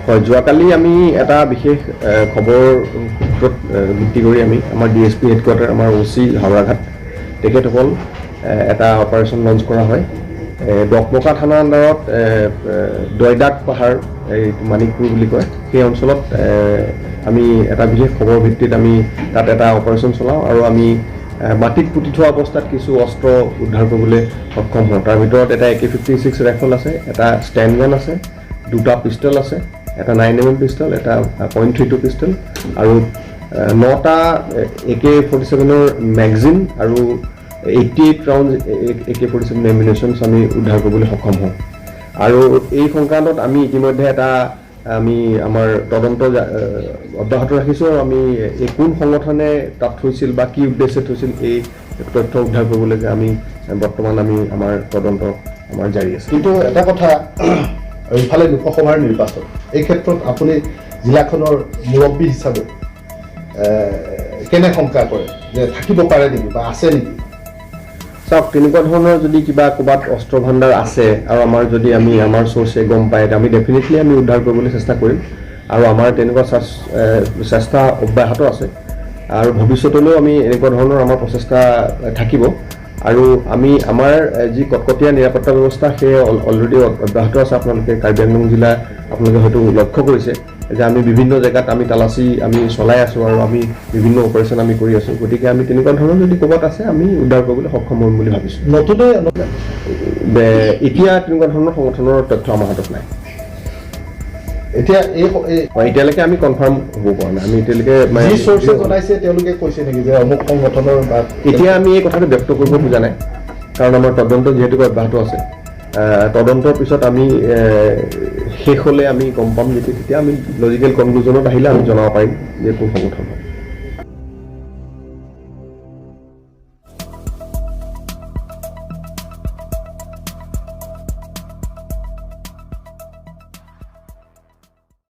হয়, যোৱাকালি আমি এটা বিশেষ খবৰ সূত্ৰত ভিত্তি কৰি আমি আমাৰ ডিএছপি হেডকোৱাৰ্টাৰ, আমাৰ অ' চি হাওৰাঘাট, তেখেতসকল এটা অপাৰেশ্যন লঞ্চ কৰা হয়। ডকমকা থানাৰ আণ্ডাৰত এ, এ, দয়দাক পাহাৰ, এই মানিকপুৰ বুলি কয়, সেই অঞ্চলত আমি এটা বিশেষ খবৰ ভিত্তিত আমি তাত এটা অপাৰেশ্যন চলাওঁ আৰু আমি মাটিত পুতি থোৱা অৱস্থাত কিছু অস্ত্ৰ উদ্ধাৰ কৰিবলৈ সক্ষম হওঁ। তাৰ ভিতৰত এটা একে 56 ৰাইফল আছে, এটা ষ্টেণ্ড গান আছে, দুটা পিষ্টল আছে, এটা 9 এমএম পিষ্টল, এটা .32 পিষ্টল আৰু নটা একে 47ৰ মেগজিন আৰু 88 ৰাউণ্ড একে 47 এমিউনেশ্যনছ আমি উদ্ধাৰ কৰিবলৈ সক্ষম হওঁ। আৰু এই সংক্ৰান্তত আমি ইতিমধ্যে এটা আমি আমাৰ তদন্ত অব্যাহত ৰাখিছোঁ আৰু আমি এই কোন সংগঠনে তাত থৈছিল বা কি উদ্দেশ্যে থৈছিল, এই তথ্য উদ্ধাৰ কৰিবলৈকে আমি বৰ্তমান আমি আমাৰ তদন্ত আমাৰ জাৰি আছে। কিন্তু এটা কথা, ইফালে লোকসভাৰ নিৰ্বাচন, এই ক্ষেত্ৰত আপুনি জিলাখনৰ মুৰব্বী হিচাপে কেনে শংকা কৰে যে থাকিব পাৰে নেকি বা আছে নেকি? চাওক, তেনেকুৱা ধৰণৰ যদি কিবা ক'ৰবাত অস্ত্ৰ ভাণ্ডাৰ আছে আৰু আমাৰ যদি আমি আমাৰ চ'ৰ্চে গম পায়, আমি ডেফিনেটলি আমি উদ্ধাৰ কৰিবলৈ চেষ্টা কৰিম আৰু আমাৰ তেনেকুৱা চেষ্টা অব্যাহত আছে আৰু ভৱিষ্যতলৈও আমি এনেকুৱা ধৰণৰ আমাৰ প্ৰচেষ্টা থাকিব। আৰু আমি আমাৰ যি কটকটীয়া নিৰাপত্তা ব্যৱস্থা, সেই অলৰেডি অব্যাহত আছে। আপোনালোকে কাৰ্বি আংলং জিলা আপোনালোকে হয়তো লক্ষ্য কৰিছে যে আমি বিভিন্ন জেগাত আমি তালাচী আমি চলাই আছোঁ আৰু আমি বিভিন্ন অপাৰেশ্যন আমি কৰি আছোঁ। গতিকে আমি তেনেকুৱা ধৰণৰ যদি ক'ৰবাত আছে, আমি উদ্ধাৰ কৰিবলৈ সক্ষম হ'ম বুলি ভাবিছোঁ। নতুনে এতিয়া তেনেকুৱা ধৰণৰ সংগঠনৰ তথ্য আমাৰ হাতত নাই। এতিয়া এই হয়, এতিয়ালৈকে আমি কনফাৰ্ম হ'ব পৰা নাই। আমি এতিয়ালৈকে মানে যি চ'ৰ্চে জনাইছে, তেওঁলোকে কৈছে নেকি যে অমুক সংগঠনৰ বা এতিয়া আমি এই কথাটো ব্যক্ত কৰিব খোজা নাই, কাৰণ আমাৰ তদন্ত যিহেতুকে অব্যাহত আছে। তদন্তৰ পিছত আমি শেষ হ'লে আমি গম পাম যেতিয়া, তেতিয়া আমি লজিকেল কনক্লুজনত আহিলে আমি জনাব পাৰিম যে কোন সংগঠন হয়।